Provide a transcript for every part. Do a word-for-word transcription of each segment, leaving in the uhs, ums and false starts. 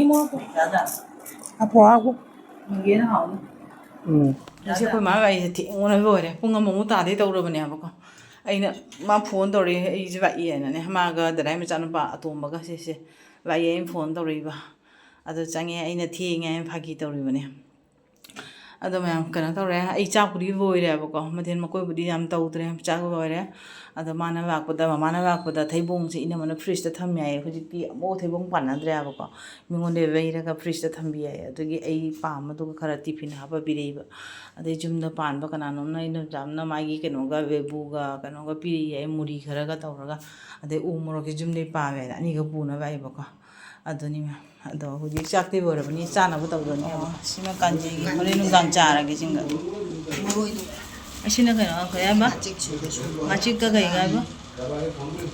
ꯏꯃꯣ ꯗꯥꯗꯥ꯫ ꯍꯥꯞꯄꯣ, ꯍꯥꯞꯄꯣ꯫ ꯃꯪꯒꯦꯅ ꯍꯥꯎꯅꯤ꯫ ꯎꯝ꯫ ꯉꯁꯤ ꯑꯩꯈꯣꯏ ꯃꯥꯒ ꯑꯩꯁꯦ ꯊꯦꯡꯕꯅ ꯂꯣꯏꯔꯦ꯫ ꯄꯨꯡ ꯑꯃꯃꯨꯛ ꯇꯥꯗꯩ ꯇꯧꯔꯕꯅꯦꯕꯀꯣ꯫ ꯑꯩꯅ, ꯃꯥ ꯐꯣꯟ ꯇꯧꯔꯛꯑꯦ, ꯑꯩꯁꯦ ꯂꯥꯛꯑꯦꯅꯅꯦ꯫ ꯃꯥꯒ ꯗꯗꯥꯏ ꯃꯆꯥꯅꯨꯄꯥ ꯑꯇꯣꯝꯕꯒ ꯁꯤꯁꯦ ꯂꯥꯛꯑꯦ, ꯑꯩꯅ ꯐꯣꯟ ꯇꯧꯔꯛꯏꯕ꯫ ꯑꯗꯨ ꯆꯪꯉꯦ, ꯑꯩꯅ ꯊꯦꯡꯉꯦ ꯍꯥꯏꯅ ꯐꯥꯒꯤ ꯇꯧꯔꯤꯕꯅꯦ꯫ ꯑꯗꯣ ꯃꯌꯥꯝ ꯀꯩꯅꯣ ꯇꯧꯔꯦ, ꯑꯩ ꯆꯥꯛꯄꯨꯗꯤ ꯂꯣꯏꯔꯦꯕꯀꯣ, ꯃꯊꯦꯜ ꯃꯀꯣꯏꯕꯨꯗꯤ ꯌꯥꯝ ꯇꯧꯗ꯭ꯔꯦ, ꯆꯥꯛ ꯂꯣꯏꯔꯦ꯫ ꯑꯗꯣ ꯃꯥꯅ ꯂꯥꯛꯄꯗ, ꯃꯃꯥꯅ ꯂꯥꯛꯄꯗ ꯊꯩꯕꯣꯡꯁꯦ ꯏꯅꯝꯃꯅ ꯐ꯭ꯔꯤꯖꯇ ꯊꯝꯃꯦ ꯍꯥꯏꯌꯦ꯫ ꯍꯧꯖꯤꯛꯇꯤ ꯑꯃꯨꯛ ꯊꯩꯕꯣꯡ ꯄꯥꯟꯅꯗ꯭ꯔꯦꯕꯀꯣ, ꯃꯤꯉꯣꯟꯗ ꯂꯩꯔꯒ ꯐ꯭ꯔꯤꯖꯇ ꯊꯝꯕꯤ ꯍꯥꯏꯌꯦ꯫ ꯑꯗꯨꯒꯤ ꯑꯩ ꯄꯥꯝꯕꯗꯨꯒ ꯈꯔ ꯇꯤꯐꯤꯟ ꯍꯥꯞꯄ ꯄꯤꯔꯛꯏꯕ꯫ ꯑꯗꯩ ꯌꯨꯝꯗ ꯄꯥꯟꯕ ꯀꯅꯥꯅꯣꯝꯅ, ꯏꯅꯝꯆꯥ ꯑꯃꯅ ꯃꯥꯒꯤ ꯀꯩꯅꯣꯒ, ꯂꯦꯕꯨꯒ ꯀꯩꯅꯣꯒ ꯄꯤꯔꯛꯏ ꯍꯥꯏꯌꯦ, ꯃꯨꯔꯤ ꯈꯔꯒ ꯇꯧꯔꯒ꯫ ꯑꯗꯩ ꯎ ꯃꯣꯔꯣꯛꯁꯦ ꯌꯨꯝꯗꯩ ꯄꯥꯝꯃꯦ ꯍꯥꯏꯅ ꯑꯅꯤꯈꯛ ꯄꯨꯅꯕ ꯍꯥꯏꯌꯦꯕꯀꯣ꯫ ꯑꯗꯨꯅꯤ ꯃꯌꯥꯝ꯫ ꯑꯗꯣ ꯍꯧꯖꯤꯛ ꯆꯥꯛꯇꯤ ꯂꯣꯏꯔꯕꯅꯤ, ꯆꯥꯅꯕ ꯇꯧꯗꯣꯏꯅꯦꯕ꯫ ꯑꯣ, ꯁꯤꯅ ꯀꯥꯟꯖꯤꯒꯤ ꯍꯣꯔꯦꯟ ꯅꯨꯡꯗꯥꯡ ꯆꯥꯔꯒꯦ ꯁꯤꯡꯒ꯫ ꯃꯔꯣꯏꯗꯣ꯫ ꯑꯁꯤꯅ ꯀꯩꯅꯣ, ꯀꯩ ꯍꯥꯏꯕ? ꯉꯥꯆꯤꯛ ꯁꯨꯕ ꯁꯨꯕ꯫ ꯉꯥꯆꯤꯛꯀ ꯀꯩꯒ ꯍꯥꯏꯕ?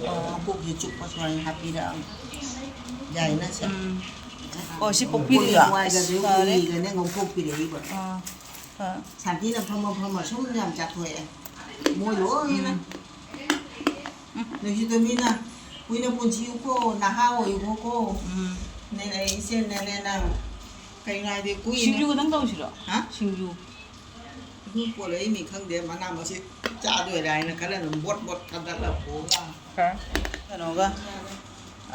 ꯑꯣ꯫ ꯃꯀꯣꯛꯁꯦ ꯆꯨꯞꯄ ꯁꯨꯃꯥꯏꯅ ꯍꯥꯞꯄꯤꯔꯛꯑꯒ꯫ ꯌꯥꯏꯅ ꯁꯦ꯫ ꯎꯝ꯫ ꯑꯣ, ꯁꯤ ꯄꯣꯛꯄꯤꯔꯤꯔꯣ? ꯍꯋꯥꯏꯒꯁꯦ ꯑꯁ, ꯐꯔꯦ꯫ ꯎꯔꯤꯒꯅꯦ ꯉꯧꯊꯣꯛꯄꯤꯔꯛꯏꯕ꯫ ꯑꯥ, ꯑꯥ꯫ ꯁꯥꯟꯇꯤꯅ ꯐꯝꯃ ꯐꯝꯃ ꯁꯨꯝ ꯌꯥꯝ ꯆꯥꯊꯣꯛꯑꯦ꯫ ꯃꯣꯏ ꯂꯣꯏꯅ꯫ ꯎꯝ꯫ ꯅꯨꯡꯁꯤꯇꯣꯝꯕꯤꯅ ꯀꯨꯏꯅ ꯄꯨꯟꯁꯤꯌꯨꯀꯣ, ꯅꯍꯥ ꯑꯣꯏꯌꯨꯀꯣ꯫ ꯎꯝ꯫ ꯅꯦꯅꯦ, ꯏꯆꯦ, ꯅꯦꯅꯦ, ꯅꯪ ꯀꯩꯅꯣ ꯍꯥꯏꯗꯤ ꯀꯨꯏꯅ ꯁꯤꯡꯖꯨ ꯈꯛꯇꯪ ꯇꯧꯁꯤꯔꯣ? ꯍꯥ? ꯁꯤꯡꯖꯨ꯫ ꯑꯗꯨ ꯄꯣꯔꯛꯏꯅꯤ ꯈꯪꯗꯦ, ꯃꯅꯥ ꯃꯁꯤꯡ ꯆꯥꯗꯣꯏꯔꯥ ꯍꯥꯏꯅ ꯈꯔ ꯑꯗꯨꯝ ꯕꯣꯠ ꯕꯣꯠ ꯊꯥꯗꯠꯂ ꯄꯨꯔꯒ꯫ ꯀꯩꯅꯣꯒ,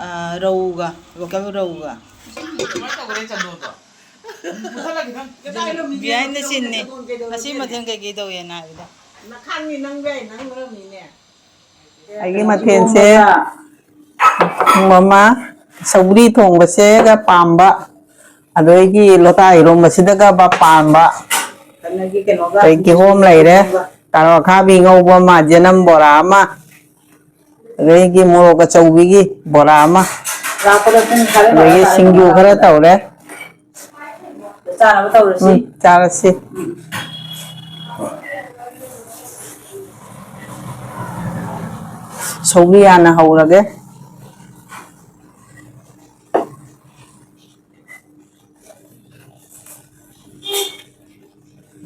ꯑ, ꯔꯧꯒ, local ꯔꯧꯒ꯫ ꯀꯃꯥꯏꯅ ꯇꯧꯈ꯭ꯔꯦ ꯆꯟꯗꯣꯟꯗꯣ? ꯄꯨꯊꯠꯂꯒꯦ ꯅꯪ꯫ Behind the scene ꯅꯦ꯫ ꯉꯁꯤ ꯃꯊꯦꯜ ꯀꯩꯀꯩ ꯇꯧꯋꯦꯅ ꯍꯥꯏꯕꯗꯣ꯫ ꯅꯈꯥꯡꯅꯤ ꯅꯪ ꯕꯦ, ꯅꯪ ꯃꯔꯝꯅꯤꯅꯦ꯫ ꯑꯩꯒꯤ ꯃꯊꯦꯜꯁꯦ ꯊꯣꯡꯕ ꯑꯃ, ꯁꯧꯒ꯭ꯔꯤ ꯊꯣꯡꯕꯁꯦꯒ ꯄꯥꯝꯕ, ꯑꯗꯒꯤ ꯂꯣꯇꯥ ꯏꯔꯣꯝꯕꯁꯤꯗꯒ ꯄꯥꯝꯕ, ꯀꯩꯅꯣꯒ ꯑꯗꯩ ꯀꯤꯍꯣꯝ ꯂꯩꯔꯦ, ꯀꯥꯔꯣꯠ ꯑꯈꯥꯕꯤ ꯉꯧꯕ ꯑꯃ, ꯌꯦꯅꯝ ꯕꯣꯔꯥ ꯑꯃ, ꯑꯗꯒꯤ ꯃꯣꯔꯣꯛ ꯑꯆꯧꯕꯤꯒꯤ ꯕꯣꯔꯥ ꯑꯃ, ꯂꯥꯛꯄꯗ ꯄꯨꯡ ꯐꯥꯔꯦ ꯑꯗꯒꯤ ꯁꯤꯡꯖꯨ ꯈꯔ ꯇꯧꯔꯦ꯫ ꯆꯥꯅꯕ ꯇꯧꯔꯁꯤ꯫ ꯎꯝ, ꯆꯥꯔꯁꯤ꯫ ꯁꯧꯒ꯭ꯔꯤ ꯍꯥꯟꯅ ꯍꯧꯔꯒꯦ꯫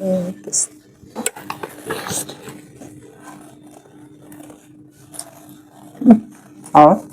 ꯎꯝ, ꯍꯥꯎ꯫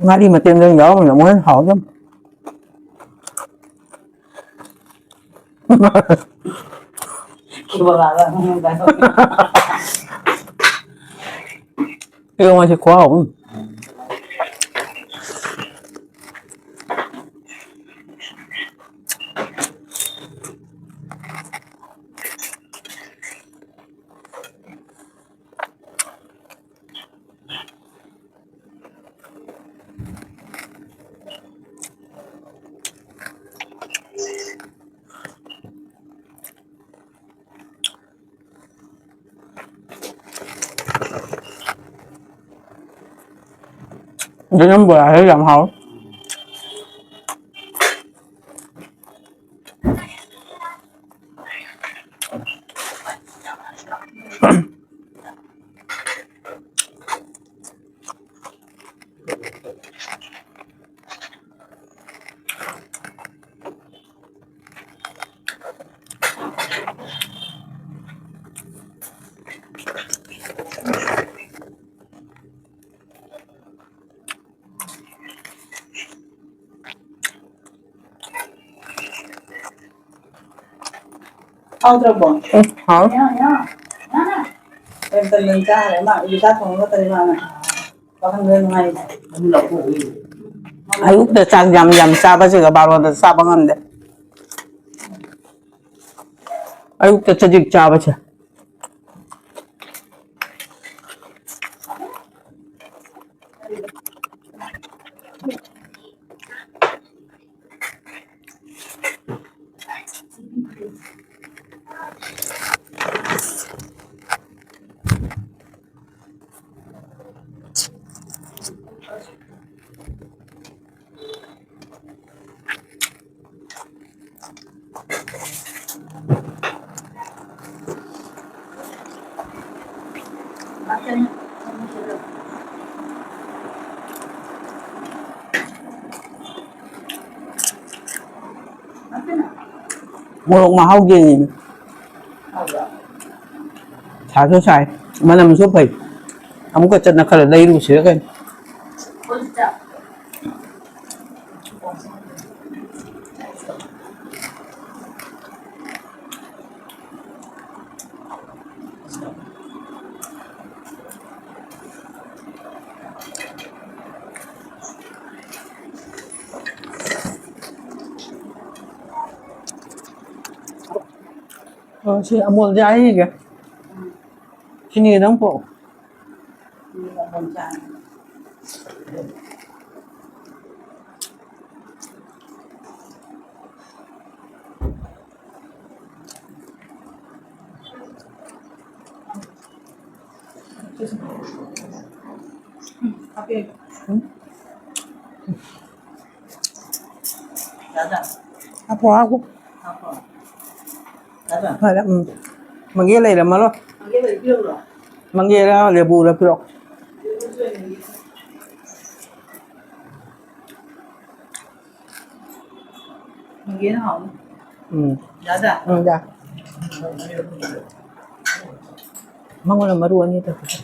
ꯉꯥꯔꯤ ꯃꯇꯦꯝꯗꯪ ꯌꯥꯎꯔꯝꯃꯤꯅ ꯑꯃꯨꯛ ꯍꯦꯟꯅ ꯍꯥꯎꯗꯧꯅꯤ꯫ ꯏꯔꯣꯟꯕꯁꯦ ꯈꯨꯍꯥꯎ ꯑꯃ꯫ ꯑꯗꯨ ꯅꯪ ꯕꯣꯔꯥꯁꯦ ꯌꯥꯝ ꯍꯥꯎꯋꯦ꯫ ꯍꯥꯎꯇ꯭ꯔꯕꯣ? ꯎꯝ, ꯍꯥꯎ꯫ ꯀꯩꯅꯣ ꯇꯟ ꯇꯟ ꯆꯥꯔꯦ꯫ ꯃꯥ ꯏꯕꯤꯀꯥ ꯊꯣꯡꯉꯒ ꯇꯜꯂꯤ ꯃꯥꯅ꯫ ꯋꯥꯈꯜ ꯈꯔ ꯅꯨꯡꯉꯥꯏꯔꯤꯁꯦ꯫ ꯑꯌꯨꯛꯇ ꯆꯥꯛ ꯌꯥꯝ ꯌꯥꯝ ꯆꯥꯕꯁꯤꯒ ꯕꯥꯔꯣꯗ ꯆꯥꯕ ꯉꯝꯗꯦ꯫ ꯑꯌꯨꯛꯇ ꯆꯖꯤꯛ ꯆꯥꯕꯁꯦ꯫ ꯃꯣꯔꯣꯛ ꯃꯍꯥꯎ ꯌꯦꯡꯉꯤꯅꯦ꯫ ꯁꯥꯁꯨ ꯁꯥꯏ, ꯃꯅꯝꯁꯨ ꯐꯩ꯫ ꯑꯃꯨꯛꯀ ꯆꯠꯅ ꯈꯔ ꯂꯩꯔꯨꯁꯤꯔ ꯀꯩꯅꯣ꯫ ꯑꯣ, ꯁꯤ ꯑꯃꯣꯜꯁꯦ ꯍꯥꯏꯈꯤꯒꯦ꯫ ꯁꯤꯅꯤꯗꯪ ꯄꯣꯛ꯫ ꯎꯝ꯫ ꯍꯥꯞꯄꯣ, ꯍꯥꯞꯄꯣ꯫ ꯐꯔꯦ, ꯎꯝ꯫ ꯃꯪꯒꯦ ꯂꯩꯔꯝꯃꯔꯣꯏ꯫ ꯃꯪꯒꯦꯔ ꯂꯦꯕꯨꯔ ꯄꯤꯔꯛꯑꯣ꯫ ꯃꯪꯒꯦꯅ ꯍꯥꯎꯅꯤ꯫ ꯎꯝ꯫ ꯌꯥꯗ꯭ꯔꯥ? ꯎꯝ, ꯌꯥ꯫ ꯃꯉꯣꯟꯗ ꯃꯔꯨ ꯑꯅꯤ ꯇꯧꯁꯤ꯫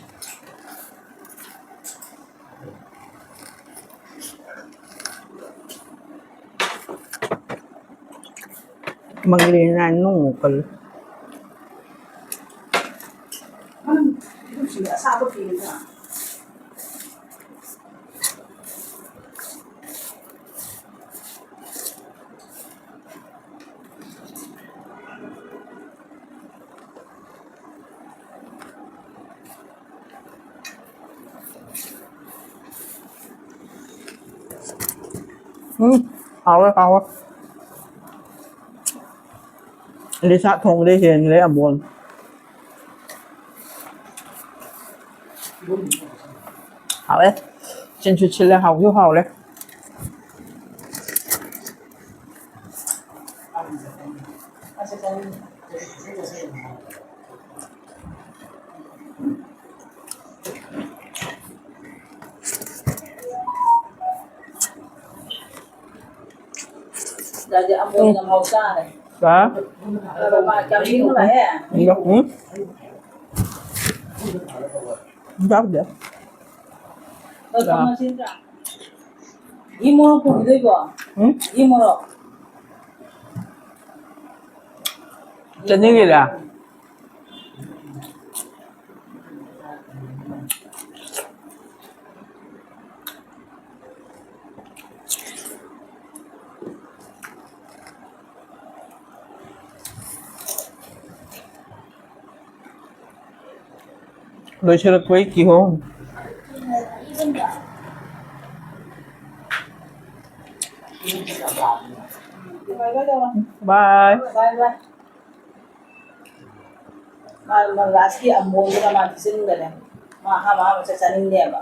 ꯃꯪꯒꯦꯅ ꯅꯨꯡ ꯀꯜꯂꯤ꯫ ꯎꯝ, ꯍꯥꯎꯋꯦ, ꯍꯥꯎꯋꯦ꯫ ꯂꯤꯁꯥ ꯊꯣꯡꯕꯗꯩ ꯍꯦꯟꯈ꯭ꯔꯦ ꯑꯃꯣꯜ꯫ ꯍꯥꯎꯋꯦ꯫ ꯁꯤꯟꯁꯨ ꯁꯤꯜꯂꯦ, ꯍꯥꯎꯁꯨ ꯍꯥꯎꯔꯦ꯫ ꯍꯥ? ꯎꯝ? ꯆꯥꯗꯦ꯫ ꯏ ꯃꯣꯔꯣꯛ ꯄꯨꯈꯤꯗꯣꯏꯕꯣ? ꯎꯝ? ꯏ ꯃꯣꯔꯣꯛ꯫ ꯆꯠꯅꯤꯡꯉꯤꯔꯥ? ꯂꯣꯏꯁꯤꯜꯂꯛꯄꯩ ꯀꯤꯍꯣꯝ꯫ ꯕꯥꯏ꯫ ꯕꯥꯏ, ꯕꯥꯏ꯫ ꯃꯥ, ꯃꯥ ꯂꯥꯁꯀꯤ ꯑꯃꯣꯟꯗꯨꯅ ꯃꯥ ꯊꯤꯖꯤꯟꯒꯅꯤ꯫ ꯃꯥ ꯑꯍꯥꯟꯕ ꯑꯍꯥꯟꯕ ꯆꯠ ꯆꯥꯅꯤꯡꯗꯦꯕ꯫